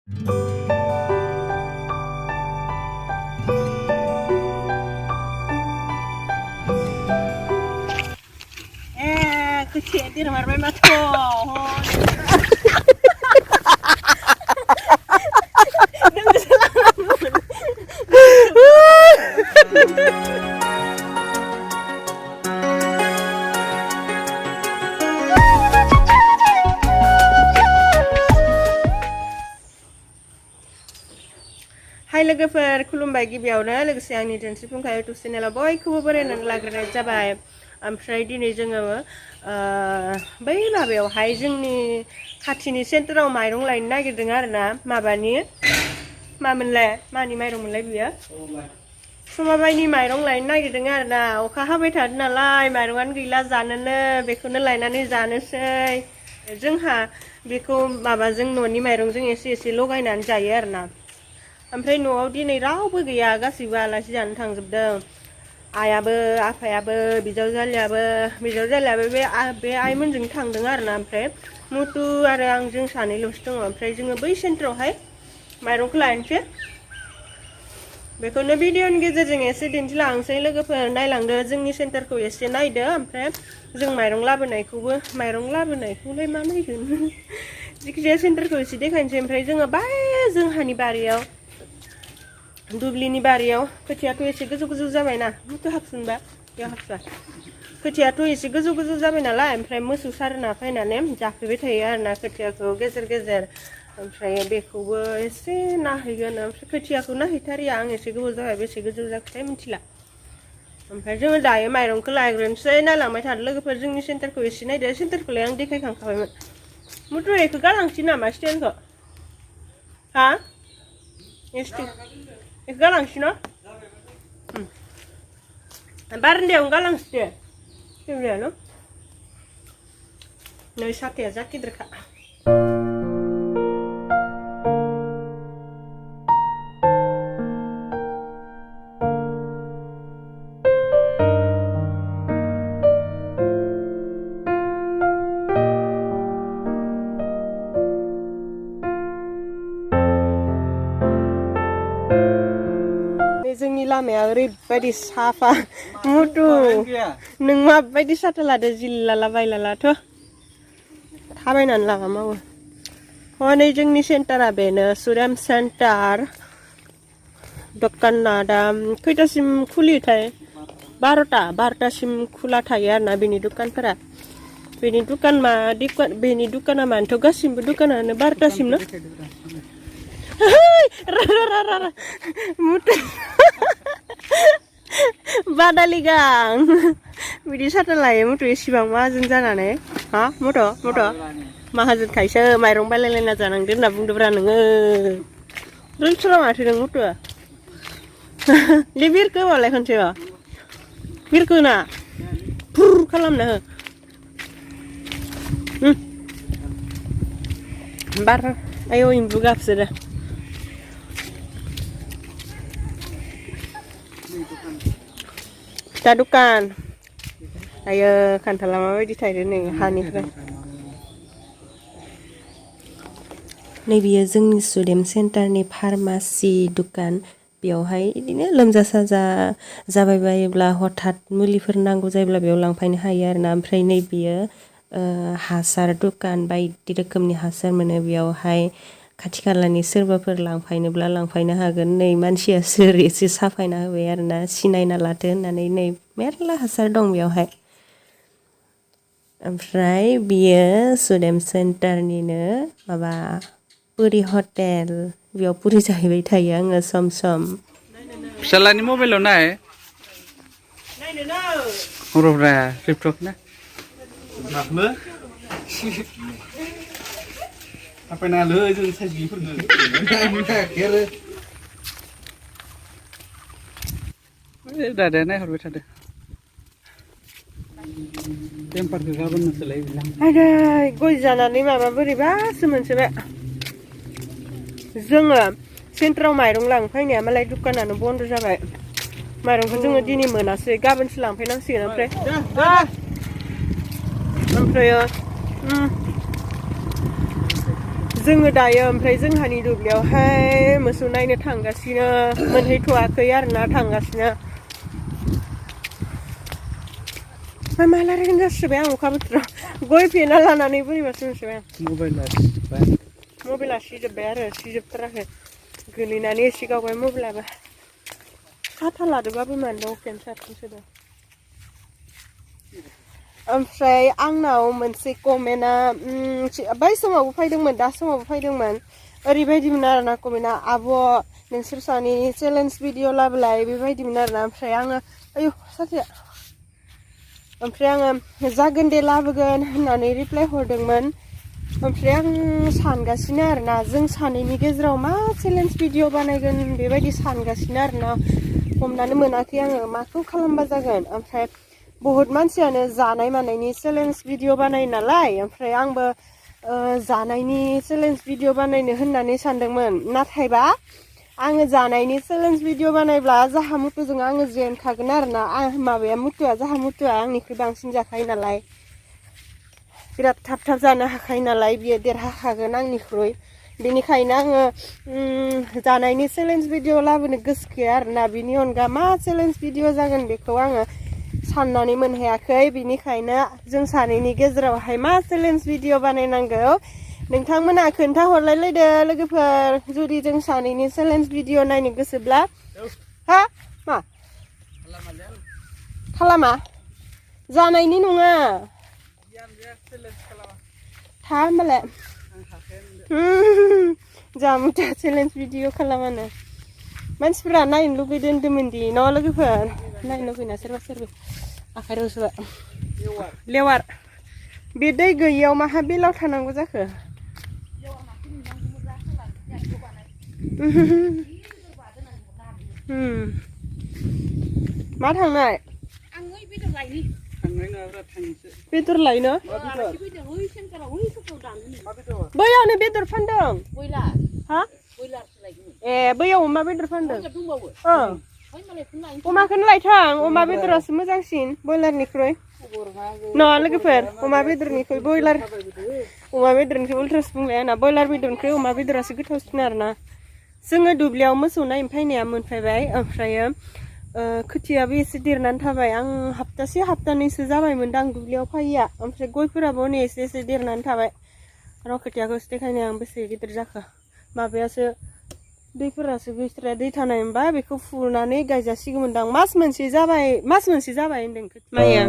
Kecil di rumah rumah tu. Hai logoफोर खुलुमबाय गिबियावनो लोगोसे आंनि धोनस्रि फुंखा इउटुब चेनेलाव बयखौबो बरायनानै लाग्रोनाय जाबाय ओमफ्राय दिनै जोङो बै माबायावहाय जोंनि खाथिनि सेन्टाराव माइरं लायनो नागिरदों आरोना माबानि मामोनलाय मानि माइरं मोनलाय बियो समाबायनि माइरं लायनो नागिरदों आरोना अखा हाबाय थादों नालाय माइरंआनो गैला जानोनो बेखौनो लायनानै जानोसै जोंहा बेखौ माबाजों न'नि माइरंजों एसे एसे लगायनानै जायो आरोना ओमफ्राय न'आव दिनै रावबो गैया गासैबो आलासि जानो थांजोबदों आयाबो आफायाबो बिजावजालियाबो बे आइमोनजों थांदों आरोना ओमफ्राय मुतु आरो आं जों सानैल'सो दङ ओमफ्राय जोङो बै सेन्टारावहाय माइरंखौ लायनोसै बेखौनो भिडिअनि गेजेरजों एसे दिन्थिलांसै लोगोफोर नायलांदो जोंनि सेन्टारखौ एसे नायदो ओमफ्राय जों माइरं लाबोनायखौलाय मा नायगोन जिखिजाया सेन्टारखौ एसे देखायनोसै ओमफ्राय जोङो जोंहानि बारियाव दुब्लिनि बारियाव खोथियाथ' एसे गोजौ गोजौ जाबायना मुथु हाबसुनबा बेयाव हाबसा खोथियाथ' एसे गोजौ गोजौ जाबाय नालाय ओमफ्राय मोसौ सारोना फैनानै जाफैबाय थायो आरोना खोथियाखौ गेजेर गेजेर ओमफ्राय बेखौबो एसे नाहैगोन ओमफ्राय खोथियाखौ नाहैथारिया आं एसे गोबाव जाबाय बेसे गोजौ जाखोथाय मिथिला ओमफ्राय जोङो दायो माइरंखौ लायग्रोनोसै नायलांबाय थादो लोगोफोर जोंनि सेन्टारखौ एसे नायदो सेन्टारखौलाय आं देखायखांखाबायमोन मुथु बेखौ गालांसै नामा स्टेन्डखौ हा बेखौ गालांसै न' बारान्दायावनो गालांसै दे जेबो न' नै साथाया जा गिदिरखा जोंनि लामाया ओरैबायदि साफा मुथु नों माबायदि साथा लादो जिल्लाला बायलालाथ' थाबायनानै लामा मावो हनै जोंनि सेन्टारा बेनो सुरेम सेन्टार दखाना दा खैथासिम खुलियोथाय 12टासिम खुला थायो आरोना बेनि दखानफोरा बेनि दखाना मानोथ' गासिबो दखानानो 12टासिम न मुथु बादालि गां बिदि साथा लायो मुथु एसेबां माहाजोन जानानै हा मथ' माहाजोनखायसो माइरं बायलायलायना जानांदो होनना बुंदोब्रा नोङो रोंथ्रा माथो नों मुथुआ ले बिरखो होबालाय खनसे बिरखो ना फुर खालामना हो बार आयौ एम्बु गाबसोदो फिथा दखान आयो खान्थाला माबायदि थायदो नै हानिफ्राय नैबेयो जोंनि सुदेम सेन्टारनि फार्मासि दखान बेयावहाय बिदिनो लोमजा साजा जाबाय बायोब्ला हठात मुलिफोर नांगौ जायोब्ला बेयाव लांफैनो हायो आरोना ओमफ्राय नैबेयो हासार दखान बायदि रोखोमनि हासार मोनो बेयावहाय खाथि खालानि सोरबाफोर लांफैनोब्ला लांफैनो हागोन नै मानसिया सोर एसे साफायना होबाय आरोना सिनायना लाथो होननानै नै मेरला हासार दं बेयावहाय ओमफ्राय बियो सुदेम सेन्टारनिनो माबा पुरि हटेल बेयाव पुरि जाहैबाय थायो आङो सम सम फिसालानि मबाइलाव हरब्रा लेपटप ना apa nak le je saya gi pun dah ada naik harus ada tempat ke gaban selai bilang ada goi जानानै माबा बोरैबासो मोनसेबाय जोङो सेन्टाराव माइरं लांफैनाया मालाय दुकानानो बन्द जाबाय माइरंखौ जोङो दिनै मोनासै गाबोनसो लांफैनांसिगोन ओमफ्राय जोङो दायो ओमफ्राय जोंहानि दुब्लियावहाय मोसौ नायनो थांगासिनो मोनहैथ'वाखै आरोना थांगासिनो मा रायलायगोन जासिबाय आं अखा बोथोराव गय फेना लानानै बोरैबासो मोनसिबाय आं मबाइला सिजोब्बाय आरो सिजोबथाराखै गोलैनानै एसे गावबाय मबाइलाबो साथा लादोंबाबो मानो अखायानो सारफिनसोदों ओमफ्राय आंनाव मोनसे कमेन्टआ बै समावबो फैदोंमोन दा समावबो फैदोंमोन ओरैबायदिमोन आरोना कमेन्टआ आब' नोंसोर सानैनि चेलेन्ज भिडिअ लाबोलाय बेबायदिमोन आरोना ओमफ्राय आङो आयौ साथिया ओमफ्राय आङो जागोन दे लाबोगोन होननानै रिप्लाय हरदोंमोन ओमफ्राय आं सानगासिनो आरोना जों सानैनि गेजेराव मा चेलेन्ज भिडिअ बानायगोन बेबायदि सानगासिनो आरोना हमनानै मोनाखै आङो माखौ खालामबा जागोन ओमफ्राय बहुत मानसियानो जानाय मानायनि चेलेन्ज भिडिअ बानायो नालाय ओमफ्राय आंबो जानायनि चेलेन्ज भिडिअ बानायनो होननानै सानदोंमोन नाथायबा आङो जानायनि चेलेन्ज भिडिअ बानायब्ला जाहा मुथुजों आङो जेनखागोन आरोना माबाया मुथुआ जाहा मुथुआ आंनिख्रुइ बांसिन जाखायो नालाय बिराद थाब थाब जानो हाखायो नालाय बियो देरहाखागोन आंनिख्रुइ बेनिखायनो आङो जानायनि चेलेन्ज भिडिअ लाबोनो गोसो गैया आरोना बिनि अनगा मा चेलेन्ज भिडिअ जागोन बेखौ आङो साननानै मोनहायाखै बिनिखायनो जों सानैनि गेजेरावहाय मा चेलेन्ज भिडिअ बानायनांगौ नोंथांमोना खोन्थाहरलायलायदो लोगोफोर जुदि जों सानैनि चेलेन्ज भिडिअ नायनो गोसोब्ला हा मा खालामा जानायनि नङा था होमबालाय जामुथा चेलेन्ज भिडिअ खालामानो मानसिफोरा नायनो लुगैदों होनदोंमोन दि न' लोगोफोर नायनो लुगैना सोरबा सोरबा आखाइ रज'आ लेवार बे दै गैयियाव माहा बेलाव थानांगौ जाखो मा थांनाय बेदर लायनो बैयावनो बेदर फानदों हा ए बैयाव अमा बेदर फानदों अमाखौनो लायथां अमा बेदरासो मोजांसिन बयलारनिख्रुइ न' लोगोफोर अमा बेदरनिख्रुइ बयलार अमा बेदरनिख्रुइ उल्थासो बुंबाय आंना बयलार बेदरनिख्रुइ अमा बेदरासो गोथावसिन आरोना जोङो दुब्लियाव मोसौ नायनो फैनाया मोनफैबाय ओमफ्रायो खोथियाबो एसे देरनानै थाबाय आं हप्तासे हप्तानैसो जाबायमोनदां दुब्लियाव फैया ओमफ्राय गयफोराबो हनै एसे एसे देरनानै थाबाय र' खोथियाखौसो देखायनो आं बेसे गिदिर जाखो माबायासो दैफोरासो गैस्राया दै थानाय मोनबा बेखौ फुनानै गायजासिगौमोनदां मास मोनसे जाबाय होनदों माइया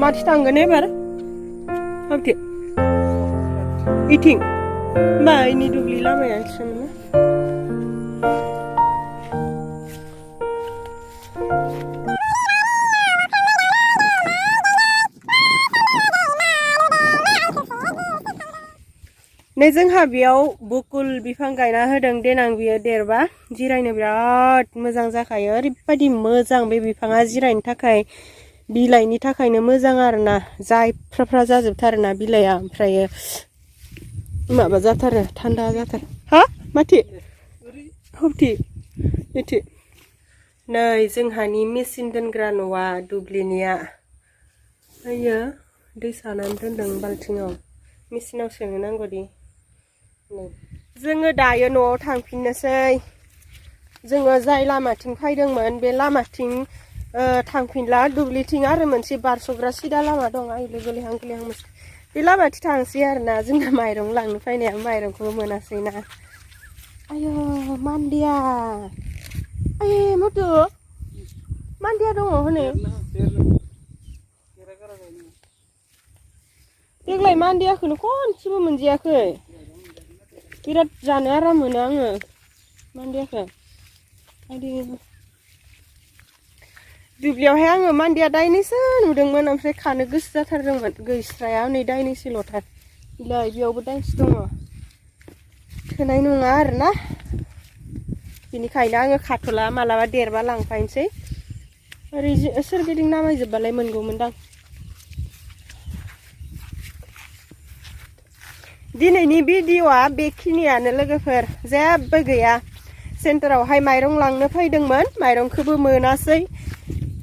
माथि थांगोन एबार हाबदे इथिं माइनि दुब्लि लामाया इसोरनो नै जोंहा बेयाव बकुल बिफां गायना होदों देनां बियो देरबा जिरायनो बिराद मोजां जाखायो ओरैबायदि मोजां बे बिफाङा जिरायनो थाखाय बिलाइनि थाखायनो मोजां आरोना जायफ्राफ्रा जाजोबथारोना बिलाइया ओमफ्रायो माबा जाथारो थान्दा जाथारो हा माथि हबथि इथि नै जोंहानि मेचिन दोनग्रा न'आ दुब्लिनिया ओइयो दै सानानै दोनदों बाल्थिङाव मेचिनाव सोनो नांगौ दि जोङो दायो न'आव थांफिननोसै जोङो जाय लामाथिं फैदोंमोन बे लामाथिं थांफिनला दुब्लिथिं आरो मोनसे बारस'ग्रा सिदा लामा दं आइलो गोलैहां बे लामाथिं थांसै आरोना जोंना माइरं लांनो फैनाया माइरंखौबो मोनासै ना आयौ मान्दिया आय मथु मान्दिया दङ हनै देग्लाय मान्दियाखौनो खनसेबो मोनजायाखै बिराद जानो आराम मोनो आङो मान्दियाखौ दुब्लियावहाय आङो मान्दिया दाइनैसो नुदोंमोन ओमफ्राय खानो गोसो जाथारदोंमोन गैस्राया नै दाइनैसोल'थार बिलाइ बेयावबो दाइनैसो दङ थोनाय नङा आरोना बेनिखायनो आङो खाथ'ला मालाबा देरबा लांफायनोसै ओरै सोरगिदिं नामायजोबबालाय मोनगौमोनदां दिनैनि भिडिअ'आ बेखिनियानो लोगोफोर जेबो गैया सेन्टारावहाय माइरं लांनो फैदोंमोन माइरंखौबो मोनासै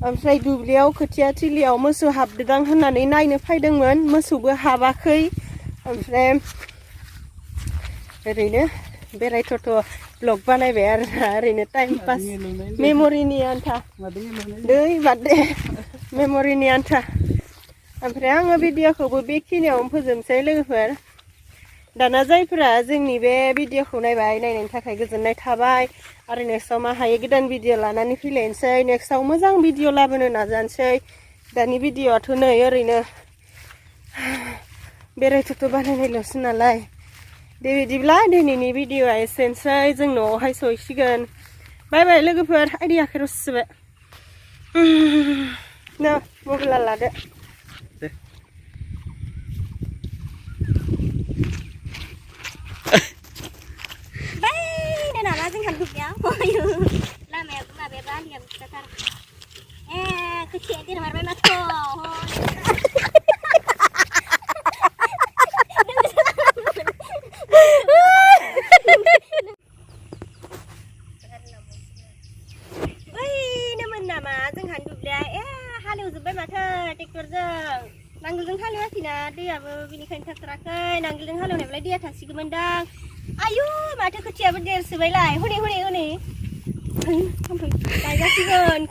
ओमफ्राय दुब्लियाव खोथिया थिलियाव मोसौ हाबदों होननानै नायनो फैदोंमोन मोसौबो हाबाखै ओमफ्राय ओरैनो बेरायथ'थ' ब्लग बानायबाय आरोना ओरैनो टाइम पास मेम'रिनि आन्था दै बाददे मेम'रिनि आन्था ओमफ्राय आङो भिडिअ'खौबो बेखिनियावनो फोजोबनोसै लोगोफोर दाना जायफोरा जोंनि बे भिडिअ'खौ नायबाय नायनायनि थाखाय गोजोननाय थाबाय आरो नेक्स्टआव मा हायो गोदान भिडिअ' लानानै फैलायनोसै नेक्स्टआव मोजां भिडिअ' लाबोनो नाजानोसै दानि भिडिअ'आथ' नै ओरैनो बेरायथ'थ' बानायनायल'सो नालाय दे बिदिब्ला दिनैनि भिडिअ'आ एसेनोसै जों न'आवहाय सहैसिगोन बाय बाय लोगोफोर आइदि आखाइयाव सुबाय नो मबाइला लादो जोंहा दुब्लियाव लामायाबो माबायाबो आलियाबो फिसाथार खोथिया देरमारबाय माथो बैनोमोन नामा जोंहा दुब्लिया हालेवजोब्बाय माथो ट्रेक्टरजों नांगोलजों हालेवाखैना दैयाबो बेनिखायनो थाथाराखै नांगोलजों हालेवनायब्लाय दैया थासिगौमोनदां आयु माथो खोथियाबो देरसोबायलाय हनै गायजासिगोन